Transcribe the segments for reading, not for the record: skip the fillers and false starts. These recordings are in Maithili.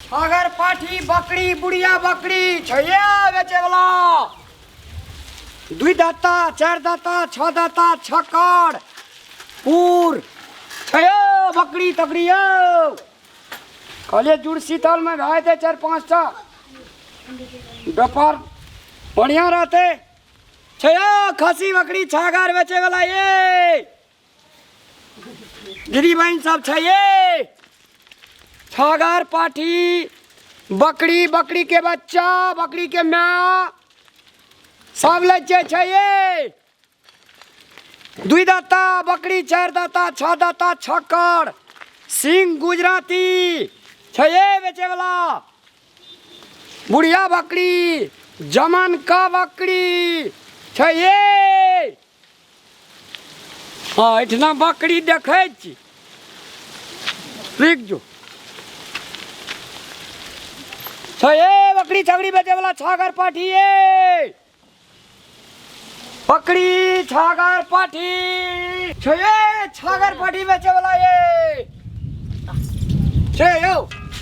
अगर पाठी बकरी बुढ़िया बकरी छैया बेचे वाला दुई दाता चार दाता छह दाता छक्कड़ पूर छैयो बकरी तकरी यौ कहलिए जुड़ शीतल में भए जेतै चारि पाँच टा व्यापार बढ़िया रहतै छैयो खसी बकरी छागर बेचे वाला ये दीदी बहन सब छै ये छागर पाठी बकरी बकरी के बच्चा बकरी के माय सब लै छै छै ये दुई दाता बकरी चारि दाता छह दाता छक्कर सिंह गुजराती छै ये बेचेवला बुढ़िया बकरी जमन का बकरी छै ये हँ एहिठिना बकरी देखै छी रुकि जो छै ए बकरी छगड़ी बेचैवला छागर पाठी ए बकरी छागर पाठी छै ए छागर पाठी बेचैवला ए छै यौ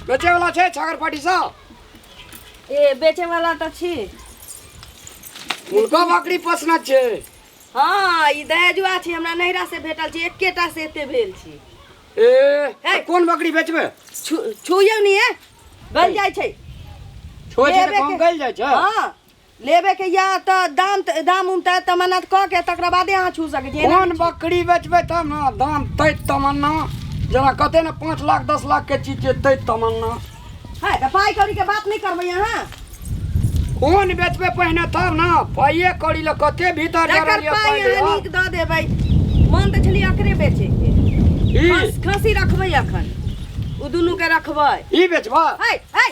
बेचैवला छै छागर पाठी सब ए बेचे वाला तऽ छी हुनको बकरी पोसना छै हँ ई दहेजुआ छी हमरा नैहरा से भेटल छी एकेटा से एते भेल छी ए हे। कोन बकरी बेचबै छु छुइयौ नी ए गल जाइ छै छोड़ छै तऽ लेबे कम के- गलि जाइ छै हँ लेबे के या तऽ दाम दाम उम तऽ तमन्ना कऽ के तकरा बादे अहाँ छू सकै छी एना कोन बकरी बेचबै तब ने दाम तै तमन्ना जेना कते ने 5 लाख 10 लाख के चीज छै तै तमन्ना है तऽ पाइ कौड़ी के बात नहि करबै अहाँ कोन बेचबै पहिने तब ने पाइए कौड़ी लए कते भीतर जा जकर रहल यऽ पाइ पाइ अहाँ लए। नीक दऽ देबै मन तऽ छलियै एकरे बेचैके ई खसी रखबै अखन ओ दुनू के रखबै ई बेचबा है है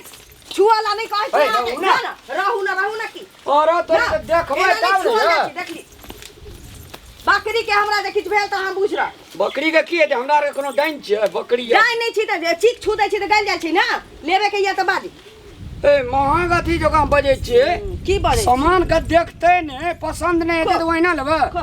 छुअला नहि कहै छी है, अहाँके। रहू ना। ना ना रहू ना रहू ना की और तो ना, देखबै एना नहि तब छुअल ने जाइ छै, देखली बकरी के हमरा जे किछु भेल तऽ अहाँ बुझि रह बकरी के की हेतै हमरा आरके कोनो डाइन छियै बकरी जाय नहि छी तऽ जे चीख छू दै छी तऽ गलि जाइ छै ने लेबे के यऽ तऽ बाजी ए महग अथी जकाँ बजै छियै की बजै छी? सामान के देखतै ने पसंद नहि हेतै तऽ ओहिना लेबै खो।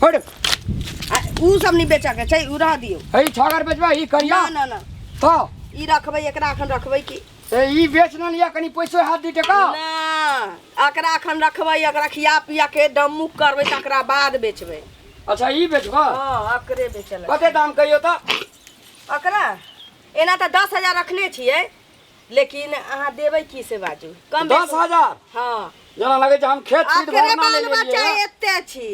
हट आ उ सब नहि बेचऽ के छै उ रह दियौ है छागर बेचबै ई करिया ना ना ना तऽ ई रखबै एकरा अखन रखबै की ए ई बेच न लिअ कनि पैसो हाथ दी टका ना एकरा अखन रखबै एकरा खिया पिया के डमुक करबै तकरा बाद बेचबै अच्छा ई बेचबा हँ एकरे बेचल कते दाम कहियो तऽ एकरा एना तऽ 10,000 रखने छियै लेकिन अहाँ देबै की से बाजू कम 10,000 हँ जेना लगै छै हम खेत सीट अकरे भरना बाल ले बच्चा लेलियै एते छी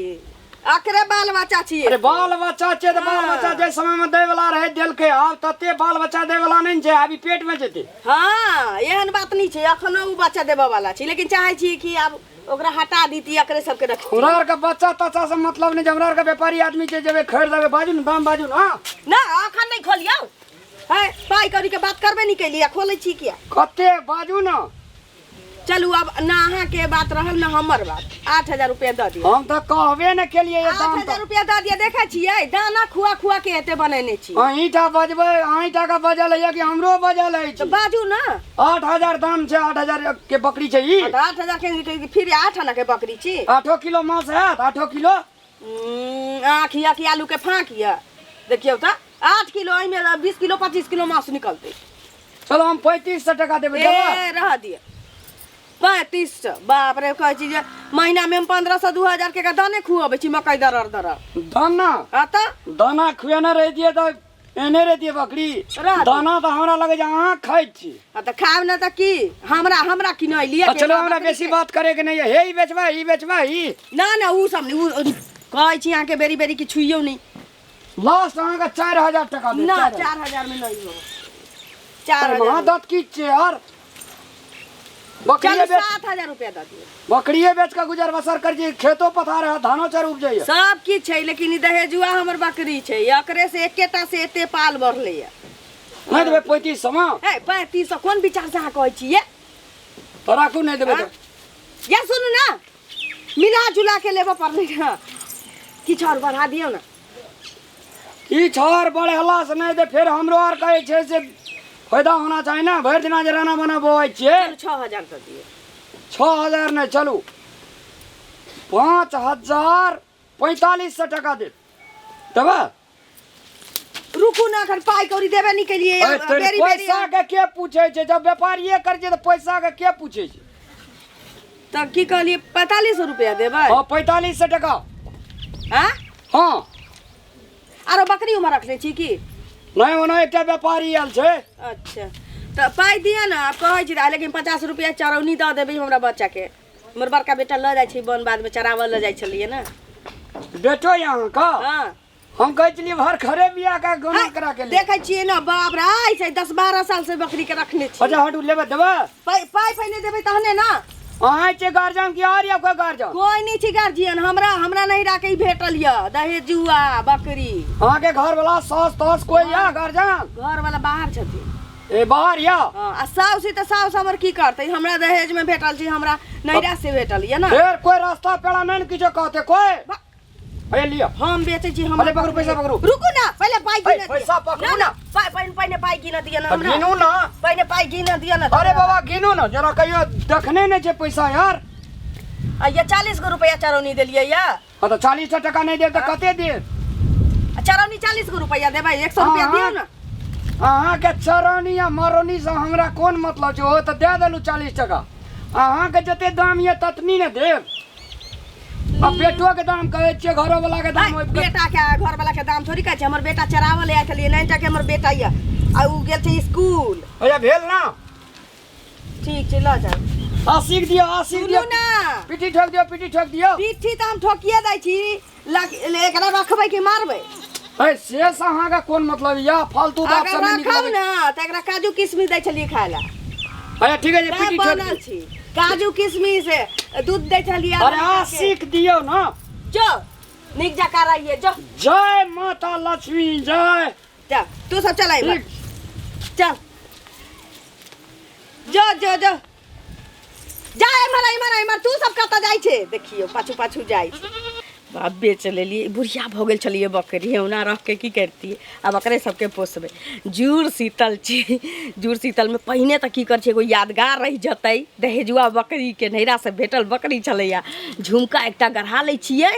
अकरे बाल बच्चा छी अरे बाल बच्चा छै तऽ बाल बच्चा जे समय में दै वाला रहै देलकै आब तते बाल बच्चा दै वाला नहि ने छै आब ई पेट में जेतै हँ एहन बात नहि छै अखनो ओ बच्चा देबऽ वाला छी लेकिन चाहै छी कि आब ओकरा हटा दीती एकरे सबके रखती हमरा आरके बच्चा तच्चा से मतलब नहि छै हमरा आरके व्यापारी आदमी छै जेबै खरीद देबै बाजू ने दाम बाजू ने हँ ना अखन नहि खोलियौ है पाइ कौड़ी के बात करबे नहि केलियै खोलै छी किया कते बाजू ने चलू अब ना अहाँके बात रहल ना हमर बात 8,000 रुपया दऽ दियौ हम तऽ कहबे ने केलियै ये आठ दाम हजार तऽ रुपया दऽ दिअ देखै छियै दाना खुआ खुआ के एते बनेने छी अहींटा बजबै अहींटा के बजल होइए कि हमरो बजल अछि तऽ बाजू ना 8,000 दाम छै 8,000 के बकरी छै ई तऽ 8,000 के फिर 8 आना के बकरी छी 8 किलो मांस हैत 8 किलो आँख यऽ कि आलू के फाँक यऽ देखियौ तऽ 8 किलो एहिमे 20 किलो 25 किलो मांस निकलतै चलो हम 3500 टका देबै ए देबै रह दिअ 3500 बाप रे कहै छी जे महीनामे हम 1500 2000 के दाने खुअबै छी मकई दरर दरर दाना हँ तऽ दाना खुएने रहितियै तऽ एने रहितियै बकरी रह दे। दाना तऽ हमरा लगै छै अहाँ खाइ छी हँ तऽ खायब ने तऽ की हमरा हमरा किनैलियै तऽ चलो हमरा बेसी बात करे के नहीं है हे ई बेचबै ई बेचबै ई ना ना उ सब नहि उ कहै छी अहाँके बेरी बेरी कि छुइयौ नहि लास्ट अहाँके 4000 टका देब ना 4000। 4000 मे नहि हो 4000 मदद की छियै यार बकरिए चलू बेच 7000 रुपया दऽ दियौ बकरिए बेच के गुजर बसर कर छी खेतो पथार है धानो चाउर उपजैया सब किछु छै लेकिन ई दहेजुआ हमर बकरी छै एकरे से एकेटा से एते पाल बढ़लैया नहि देबै 3500 मे हे 3500 कोन विचार से अहाँ कहै छियै तऽ राखू नहि देबै तऽ या सुनू ना मिला जुला के लेबऽ पड़लै हँ किछु आओर बढ़ा दियौ ने किछु आओर बढ़ेला से नहि तऽ फेर हमरो आर कहै छै से फायदा होना चाही ने भरि दिना जे राना बना बौआइ छियै चलू 6000 दऽ दियौ 6000 नहि चलू 5400 टका देब देबै रुकू ना अखन पाइ कौड़ी देबे नहीं केलिए अरे तोरी बेरी बेरी पैसा के के पूछे छै जब व्यापारिये कर छै तऽ पैसा के के पूछे छै तऽ की कहलिए 4500 रुपया देबै हाँ 4500 टका हाँ हाँ आरो बकरी उमा रखने छी की नहि ओना एकटा व्यापारी आयल छै अच्छा तऽ पाइ दिअ ने आब कहै छी तऽ लेकिन 50 रुपया चरौनी दऽ देबै हमरा बच्चाके हमर बड़का बेटा लऽ जाइ छै वन बाधमे चराबऽ लऽ जाइ छलियै ने बेटो यहाँ अहाँके हाँ हम कहै छलियै भर खरे बियाह के गौना करा के ले देखै छियै ने बाप रे आइ से 10 12 साल से बकरी के रखने छी अच्छा हटू लेबै देबै पाइ पाइ पहिने देबै तहने ना अहाँ छै गार्जियन की और या कोई गार्जियन कोई नहीं छी गार्जियन हमरा हमरा नहीं राखे ई भेटल यऽ दहेजुआ बकरी अहाँके घर वाला सास तास कोई या गार्जियन घर वाला बाहर छथिन ए बाहर या हाँ, आ साउस तऽ साउस हमर की करतै हमरा दहेज में भेटल छै हमरा नैरा से भेटल यऽ ना फेर कोई रास्ता पेड़ा नहीं ने किछो कहते कोई अरे लियो हम बेचै छी हम अरे पकड़ू, पैसा पकड़ू। रुकू ना पहिले पाइ ऐ, गिन दिअ पैसा पकड़ू ना ना। पाइ पहिने पहिने पाइ गिन दिअ ना तऽ हमरा गिनू ना पहिने पाइ गिन दिअ ना अरे बाबा गिनू ना जरा कहियो देखने नहीं छै पैसा यार आ ये 40 गो रुपया चरौनी देलियै या हाँ तऽ 40 टका नहीं देब तऽ कते देब आ चरौनी 40 गो रुपया देबै 100 रुपया हाँ, दियौ ना अहाँके चरौनी आ मरौनी से हमरा कोन मतलब छै ओ तऽ दए देलहुँ 40 टका अहाँके जते दाम यऽ ततनी ने देब आ बेटो के दाम कहै छियै घरो वाला के दाम ऐ, बेटा के आ घर वाला के दाम थोड़ी कहै छै हमर बेटा चरावल आयल छलियै 9 के हमर बेटा यऽ आ उ गेल छै स्कूल अच्छा भेल ना ठीक छै लऽ जाउ आशीक दियौ आशीक सुनू दियौ ना पिटी ठोक दियौ पिटी ठोक दियौ पिट्ठी तऽ हम ठोकिए दै छी एकरा रखबै कि मारबै ऐ शेष अहाँके कोन मतलब या फालतू बात अगर सब नहि नीक रखब लगै ना तऽ एकरा काजू किशमिश दै छलियै खाय लए अच्छा ठीक है तैं पिटी ठोक बनल दियौ। छी काजू किशमिश दूध दै छलियै अरे आशीक दियौ ना जो नीक जकाँ रहिए जो जय माता लक्ष्मी जय जा तू सब चल अइबा ठीक चल जो जो जो जा एम्हर एम्हर एम्हर तू सब कतऽ जाइ छै देखियौ पाछू पाछू जाइ छै बाप बेच लेलियै बुढ़िया भऽ गेल छलियै बकरी ओना रख के की करतियै आब एकरे सबके पोसबै जुड़ शीतल छी जुड़ शीतलमे पहिने तऽ की करै छै एगो यादगार रहि जेतै दहेजुआ बकरीके नैहरासँ भेटल बकरी छलैए झुमका एकटा गढ़ा लै छियै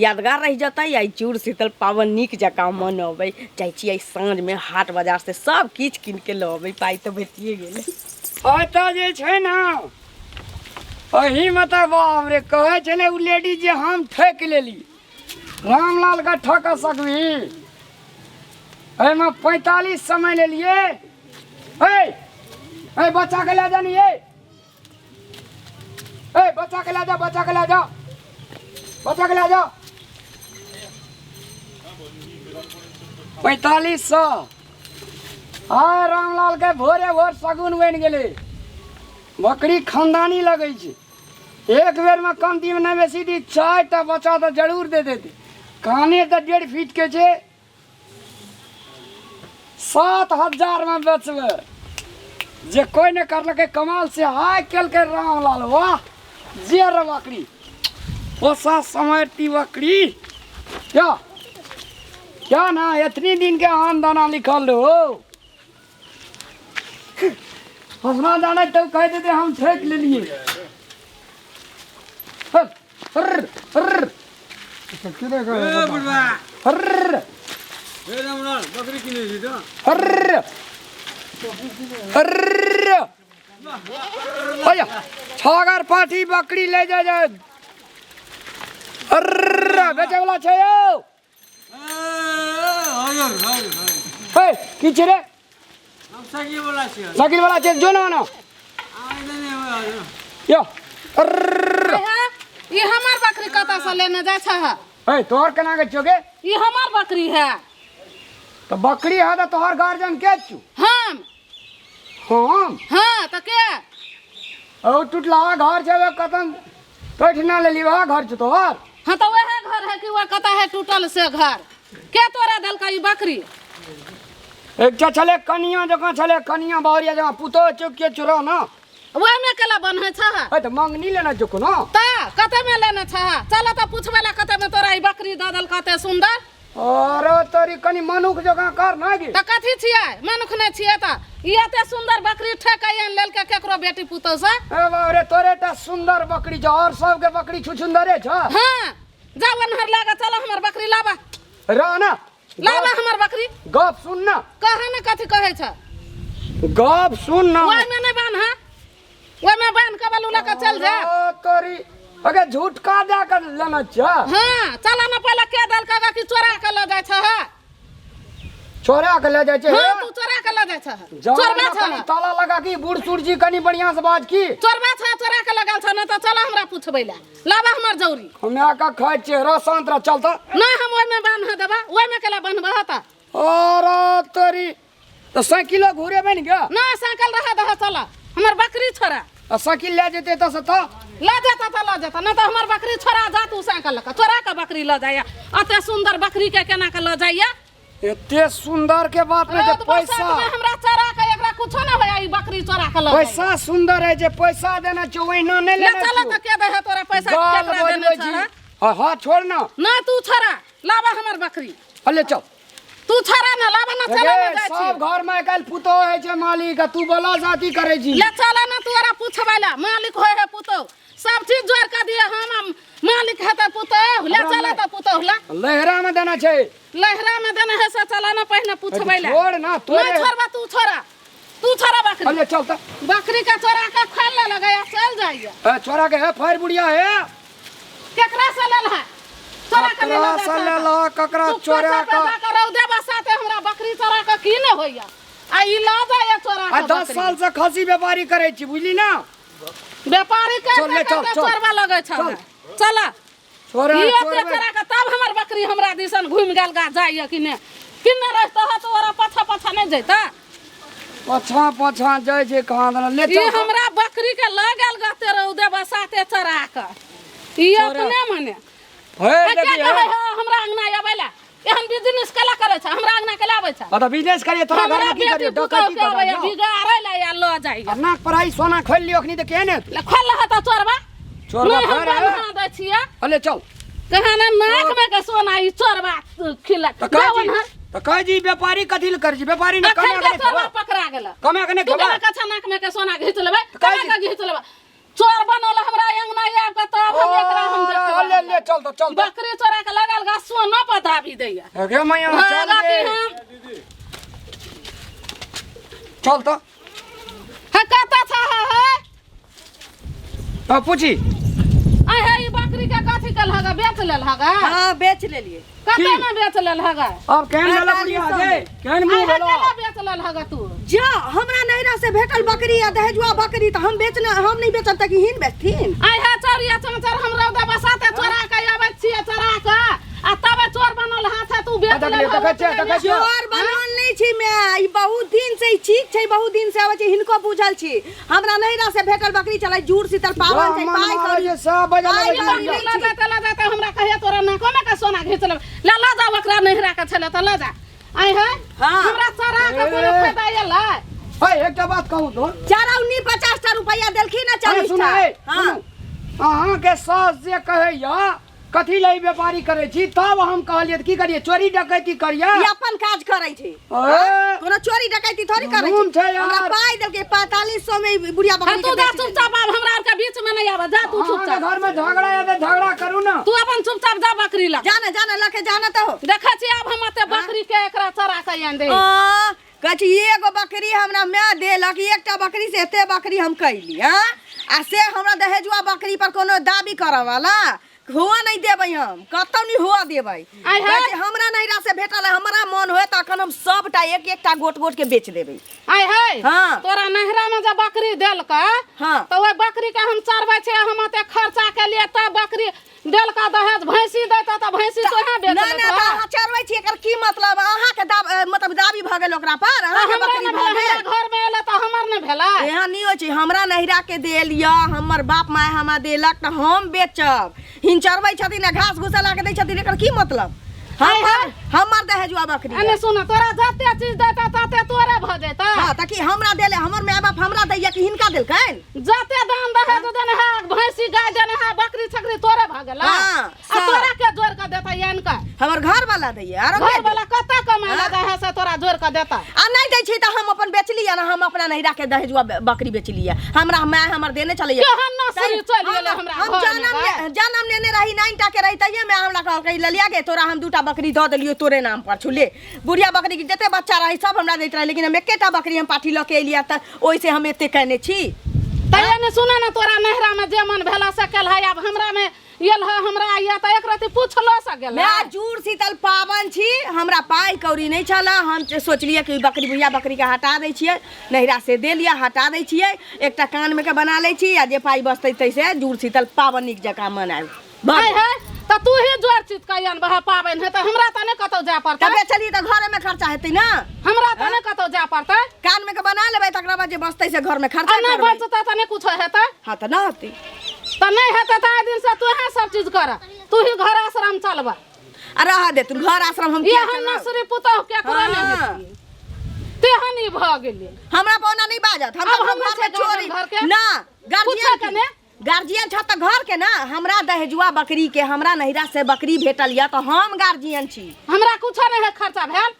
यादगार रहि जेतै आ ई जुड़ शीतल पाबनि नीक जकाँ मनबै जाइ छियै साँझमे हाट बाजारसँ सब किछु कीनके लऽ अबै पाइ तऽ भेटिए गेलै एतऽ जे छै ने एहिमे तऽ बाप रे कहै छलै ओ लेडीज जे हम ठकि लेली रामलालके ठक सकबही एहिमे 45 समय लेलियै हे हे बच्चाके लए जानी हे ए बच्चा के ला जा बच्चा के ला जा बच्चा के ला जा 4500 आय रामलाल के भोरे भोर शगुन बनि गेलै बकरी खानदानी लगै छै एक बेरमे कमतीमे नहि बेसी दी 4टा बच्चा तऽ जरूर दे देतै काने तऽ 1.5 फीट के छै 7000 में बेचबै जे कोई नहि करलकै कमाल से हाय केलकै रामलाल वाह जे रे बकरी पोसा समरती बकरी क्या क्या ना इतनी दिन के आन दाना लिखल रहो अपना जाने तो कह देते हम ठेक लेलिए हर हर हर ए बुढ़वा हर ए रामलाल बकरी किने छी त हर हर अया छागर पाठी बकरी ले जा जा हर बेचे वाला छै यौ ए हजुर हजुर हजुर हे की छै रे हम साइकिल वाला छियै साइकिल वाला छै जो ना ना आइ नै हजुर यो अर्र। ई हमर बकरी कतऽ से लेने जाइ छह हे तोहर केना के छौ गे ई हमर बकरी है तो बकरी है तो तोहर गार्जियन के छु हम हम हाँ तऽ के ओ टूटला घर छै ओहि कतन तोठ ना लेली वह घर छौ तोहर हाँ तऽ वएह घर है कि वह कतऽ है टूटल से घर के तोरा देलका ई बकरी एकटा छलै कनिया जकाँ छलै कनिया बहुरिया जकाँ पुतोह चौक के चोरा ना वएह में केला बन्है छह ए तऽ मंगनी लेना छौ कोनो तऽ कते में लेने छह चल तऽ पूछबै ला कते में तोरा ई बकरी दऽ देलका एते सुन्दर अरे तोरी कनि मनुख जकाँ कर ना गे तऽ कथी छियै मनुख नहि छियै तऽ ई एते सुन्दर बकरी ठेक आनि लेलकै केकरो बेटी पुतोह से ए बाप रे तोरे टा सुन्दर बकरी छौ और सबके बकरी छुछुन्दरे छौ हाँ जा ओन्हर लागा चल हमर बकरी लाबा रह ना लाबा हमर बकरी। गप सुन ना। कहे ने कथी कहै छ? गप सुन ना। ओहिमे नहि बान्ह, ओहिमे बान्ह के बलू लऽ के चल जा। ओ तोरी अगे झूठका दे के लेना छ। हाँ चला ना, पहले के देलका गा कि चोरा के लऽ जाइ छ? चोरा के ले जाइ छै? हाँ, तू चोरा के लऽ जाइ छ। जान चोरबा ना, छ। कनी ताला लगा की बूढ़ सूढ़ जी, कनी बढ़िया से बाज की। चोरबा छ, चोरा के लगल छ। न तऽ चल हमरा पुछबै ला, लाबा हमर जौरी। हमरा का खाइ छियै? रह, शांत रह, चल तऽ। ना, हम ओहिमे बान्ह देबा। ओहिमे केला बान्हबह तऽ? और तोरी तऽ साइकिलो घुरेबै ने गे। ना, साइकिल रह दह, चल हमर बकरी छोड़ा। आ साइकिल लए जेतै तऽ से तऽ लऽ जेता तऽ लऽ जेता, नहि तऽ हमर बकरी छोड़ा जा। तू साइकिल लऽ कऽ चोरा कऽ बकरी लऽ जाइया? एते सुन्दर बकरी के केना कऽ लऽ जाइया? एते सुंदर के बात नहीं छै। रौद बरसात पैसा में हमरा चोरा के एकरा कुछो ना होया, ई बकरी चोरा के लऽ जाइया। पैसा सुंदर है जे पैसा देना छै, ओहिना नहीं ले लेना चल। छियौ। तऽ के दे है तोरा पैसा? गाल केकरा देने बजबै छह? छी। हाँ हाँ, छोड़ ना। ना, तू छोड़ा, लाबा हमर बकरी। अले चल। तू छोड़ा ना, लाबा ना, चला ना। गे, जाइ छी। सब घर में काल्हि पुतोह होइ छै मालिक, आ तू बोला साथी करै छी। ले चला ना, तू ओरा पूछबै ला मालिक होय है पुतोह, सब चीज जोड़ के दिए हम मालिक है तऽ पुतोह ले चला तऽ पुतोह ला। लहरा में देना छै। लहरा में देने है से चला ना पहिने पूछबै ला। छोड़ ना तोरे। नहीं छोड़बा, तू छोड़ा, तू छोड़ा बकरी। अले चल तऽ। बकरी के चोरा के खोल ले लगाया चल जाइए। ए, छोरा के है फायर बुढ़िया है। केकरा से लेल है? चोरा के ककरा लेल? से लेलह? ककरा चोरा के? रौदे बसाते हमरा बकरी चोरा के की ने होइया, आ ई लऽ जाइए चोरा आ के 10 बकरी। साल से खसी व्यापारी करै छी, बुझली ना? व्यापारी चल ले, करते चल, करते चल। चोरबा लगै छ। चल। चल। छोरा ई एते छोड़बै। चोरा के तब हमर बकरी हमरा दिसन घुमि गेल गा, जाइए कि ने किन्ने रहता है तो ओरा पाछा पाछा नहीं जैता। पाछा पाछा जाइ छै कहाँ दना, ले ई चल। हमरा बकरी के लऽ गेल गते रौदे बसाते चरा के ई चोरा। अपने मने हे आ के देखी कहै हे। है हमरा अंगना आबै ला? एहन बिजनेस केला करै छै? हमरा अंगना केला आबै छै? आ तऽ बिजनेस करिए तोरा घर हमरा में की बेटी करिए? पुतोह डकैती के कर आबै बिगाड़ै ला या लऽ जाइए। आ नाक पर आई सोना खोलि लियो अखनी तऽ केहन हेतै? ले खोल लह तऽ चोरबा। चोरबा नहि, हम फेर है। बन्हा दै छियै। अले चल। कहाँ ने नाक में के सोना ई चोरबा खिला। तऽ कहै छी, तऽ कहै छी व्यापारी कथी लए करै छी? व्यापारी ने अखन कमा के के चोरबा नहि पकड़ा गेल। कमा के नहि तू खेबै। केना कछा नाक में के सोना घीच लेबै? कहै केना के घीच लेबै? चोर बनल हमरा अंगना आबि के तब हम एकरा हम ओ, ले देखबै। ले, चल तऽ, चल तऽ। बकरी चोरा के लगल गा सोना पर दाबी दैया। गे मैया। हाँ, चल बाकी गे। हम चल तऽ। हे कतऽ छ? हे हे। हाँ, पूछी। आय हे, ई बकरी के कथी कल हगा? बेच लेल हगा? हाँ, बेच लेलिए। कते की? में बेच लेल हगा? अब केहन भेलो बुढ़िया गे? केहन आय मुँह हे, भेलो? केना बेच लेल हगा तू? जा, हमरा नैहरा से भेटल बकरी आ दहेजुआ बकरी तऽ हम बेचना, हम नहीं बेचब तऽ की हिन बेचथिन? आय हे चोरिया चमचर, हम रौदा बसाते चोरा के आबै छियै चोरा के, आ तबे चोर बनल हाथ है तू बेच देखलियै, लेल हगा। देखै छियै, देखै छियै। चोर बनल नहीं छी मैं। ई बहुत दिन से ई ठीक छै, बहुत दिन से आबै छै, हिनको बुझल छी। हमरा नैहरा से भेटल बकरी चलै जूड़ शीतल पावन छै, मन पाइ मारै कौड़ी छै, सब बजऽ पाइ लगै छै। कौड़ी लऽ नहि छी। जाते लऽ जाते हमरा कहिया तोरा नाको में के सोना घीच लेबै। ले लऽ जाओ ओकरा, नैहरा के छलै तऽ लऽ जा। आय हे। हाँ। हमरा चोरा के कोनो ए। फायदा एलै? हे, एकटा बात कहू तो। 4 औनी 50 टा रुपैआ देलखिन ना। अरे 40 सुन। टा। हे, हाँ। सुनू, अहाँके सास जे कहैया कथी लए ई व्यापारी करै छी, तब हम कहलियै तऽ की करियै? चोरी डकैती करियै? ई अपन काज करै छै। ए, कोनो चोरी डकैती थोड़ी करै जुलुम छै। छै यार। हमरा पाइ देलकै 4500 में ई बुढ़िया हाँ, बकरी तू के जा बेच देलकै। चुपचाप, आब हमरा आरके बीच में नहीं आबे, जा तू अहाँके चुपचाप। घर में झगड़ा हेतै, झगड़ा करू ना। तू अपन चुपचाप जा बकरी लग। जाना, जाना, लके जाना तो हो। देखै छी आब हम एते बकरी के एकरा चरा के आनि दे। आ, कहै छी एगो बकरी हमरा माय देलक, एकटा बकरी से एते बकरी हम कैली। हाँ, आ से हमरा दहेजुआ बकरी पर कोनो दाबी करऽ वाला हुआ नहीं देबै, हम कतौ नहीं हुआ देबै। आय हे। कहै छी, हमरा नैहरा से भेटल है, हमरा मन होय तऽ अखन हम सबटा एक एकटा गोट गोट के बेच देबै। आय हे। हाँ। तोरा नैहरा में जब बकरी देलकै हाँ। तऽ ओहि बकरी के हम चरबै छियै, हम एते खर्चा के लिए तब बकरी देलका दहेज। भैंसी देता तऽ भैंसी तोहे बेच ना ना, लेतह। तऽ अहाँ चरबै छी, एकर की मतलब? अहाँके दाब मतलब दाबी भऽ गेल ओकरा पर? तऽ अहाँके हमरा बकरी नहि भऽ भेलै? गेल? हमरा घर में एलै तऽ हमर नहि भेलै? एहन नहि होइ छै। हमरा नैहरा के देल यऽ, हमर बाप माय हमरा देलक तऽ हम बेचब? हिन चरबै छथिन आ घास भूसा ला के दै छथिन, एकर की मतलब? हमर हमर दहेजुआ बकरी एने सुन, तोरा जते चीज देता तते तोरे भऽ जेता। हाँ, ताकि हमरा देले, हमर माय बाप हमरा दैया कि हिनका देलकनि? जते दान दहेज देने है, भैंसी गाय देने है, बकरी छकरी तोरे भऽ गेल। हाँ, आ सब। तोरा के जोड़ के देता यान का? हमर घर वाला दैया, आरो के घर वाला कतऽ कमाइ नहि लऽ जाइ है से तोरा जोड़ कऽ देता। आ नहि दै छै तऽ हम अपन बेचलियै ने, हम अपना नैहरा के दहेजुआ बकरी बेचलियै, हमरा माय हमर देने छलैया। केहन नसरी चलि गेलै हमरा हम घरमे जनम गै? जनम लेने रही 9 टा के रही, तैये माय हमरा कहलकै, ललिया गे, तोरा हम दूटा बकरी दऽ देलियौ, तोरे नाम पर छौ, ले। बुढ़िया बकरी के जते बच्चा रही सब हमरा दैत रहे, लेकिन हम एकेटा बकरी हम पाठी लऽ के एलियै तऽ ओहिसे हम एते केने छी। तैयो ने सुन ने, तोरा नैहरा में जे मन भेला से केलहा, आब हमरा में एल ह, हमरा आइया तऽ एक रति पूछलो से गेल। मैं जूड़ शीतल पावन छी, हमरा पाइ कौड़ी नहि छल, हम सोचलियै कि बकरी, बुढ़िया बकरी के हटा दै छियै, नैहरा से दे लिअ, हटा दै छियै, एकटा कानमे के बना लै छी, आ जे पाइ बचतै ताहिसँ जूड़ शीतल पाबनि नीक जकाँ मनायब। आइ है तऽ तू ही जोर चित कऽ अनबह पाबनि है तऽ हमरा तऽ नहि कतौ जाय पड़तै। तब बेचलियै तऽ घरेमे खर्चा हेतै ने। हमरा तऽ नहि कतौ जाय पड़तै। कानमे के बना लेबै, तकरा बाद जे बचतै से घरमे आ खर्चा नहि करबै। बचतै तऽ नहि कुछो हेतै। हँ, तऽ नहि हेतै। तऽ नहि हेतै तऽ आइ दिन से तोहे सब चीज कर, तू ही घर आश्रम चलबह। आ रह दे तू घर आश्रम हम किया एहन चलाउ? नसरी पुतहु केकरो नहि हेतै, तेहन ई भऽ गेलै। हमरा पौना नहि बाजत हम। आब तऽ हम घर में छै चोरी घर के? ना पूछे के गार्जियन ने? गार्जियन छ तऽ घर के ना। हमरा दहेजुआ बकरी के, हमरा नैहरा से बकरी भेटल यऽ तऽ हम गार्जियन छी। हमरा कुछो नहि है खर्चा भेल।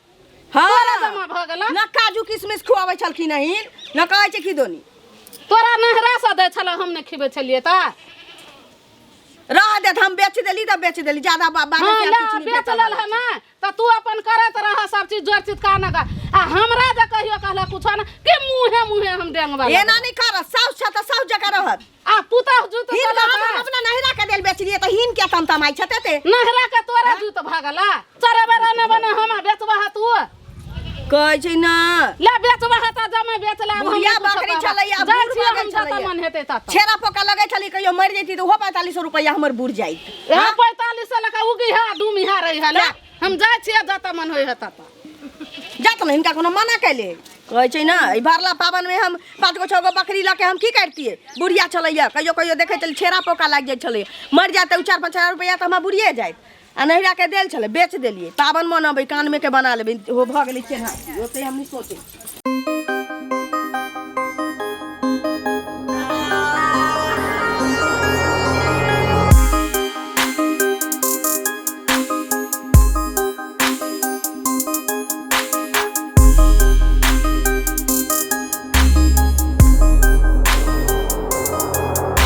हाँ। तोरा जमा भऽ गेल। न काजू किशमिश खुआबै छलखिन हन, न कहै छै खिदोनी। तोरा नैहरा से दै छलौ, हम नहि खिबै छलियै तऽ। रह देत, हम बेच देली तऽ बेच देली, ज्यादा बाजै हाँ से ले किछु नहि बेच भेटल। लेल है ना तऽ तू अपन करैत रह सब चीज जोर चितका न आ हमरा जे कहियो कहला कुछो न कि मुँहे मुँहे हम डेंगबा। एना नहि कर, साउस छ तऽ साउस जकाँ रहत। आ पुतहु जूत हिन चलत हम अपना नैहरा के देल बेचलियै तऽ हिन के तमतमाइ छते ते? नैहरा के तोरा जूत भऽ गेला, चरेबे रहने बने हम बेचबा है तू। कहै छै ना। ले बेचबा है तऽ जमे बेच ले, आब हम बुढ़िया नहि कुछो बकरी कहब। छलैया, जाइ बूढ़ छियै भऽ गेल हम जतऽ छलैया। मन हेतै ततऽ। छेरा पोका लगै छलै, कहियो मरि जैती तऽ ओहो 4500 रुपैआ हमर बुढ़ जाइत। यहाँ 45 से लऽ कऽ उगी है डूमी है रही है, ले हम जाइ छियै जतऽ मन होइ है ततऽ। जात ने हिनका कोनो मना कैले कहै छै ना। एहि भरला पाबनिमे हम पाँच गो छओ गो बकरी लऽ के हम की करतियै? बुढ़िया छलैया, कहियो कहियो देखै छलै छेरा पोका लागि जाइ छलै, मरि जाइत तऽ ओ 4-5 हजार रुपैआ तऽ हमरा बुढ़िए जाइत। आ नैहरा के देल छलै, बेच देलियै। पाबनि मनबै, कानमे के बना लेबै, हो भऽ गेलै। केना ओते हम नहि सोचै छी।